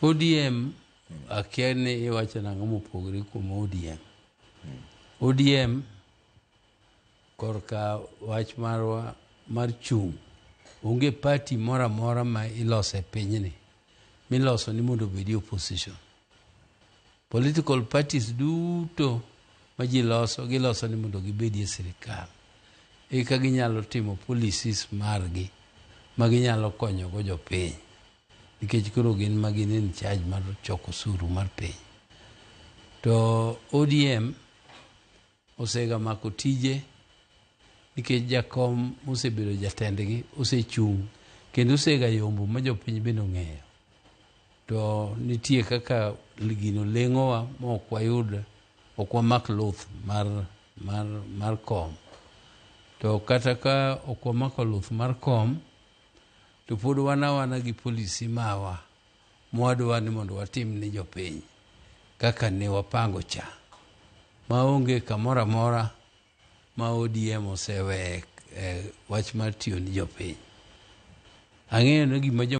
ODM akia ni iwacho nang'o mopogore kuom ODM. ODM korka wach marwa mar chung' onge party moro amora ma iloso e pinyni miloso ni mondo obedi opposition. Political parties duto ma ji loso giloso ni mondo gibedi e sirikal eka ginyalo timo policies margi ma ginyalo konyogo jopiny nikech koro gin ma gin in charge mar choko osuru mar piny. To ODM osega mako tije nikech jakom mosebedo jatendgi osechung' kendo osega yombo ma jopiny bende ong'eyo. To nitie kaka gino leng'owa ma ok wayud ok wamak luth mar kom. To kata ka ok wamako luth mar kom, to pod wan awana gi policy mawa mwadwa ni mondo watim ni jopiny kaka ne wapango cha. Maonge kamoro amora ma ODM oseweye wach mar tiyo ni jopiny. Ang'eyo ni gima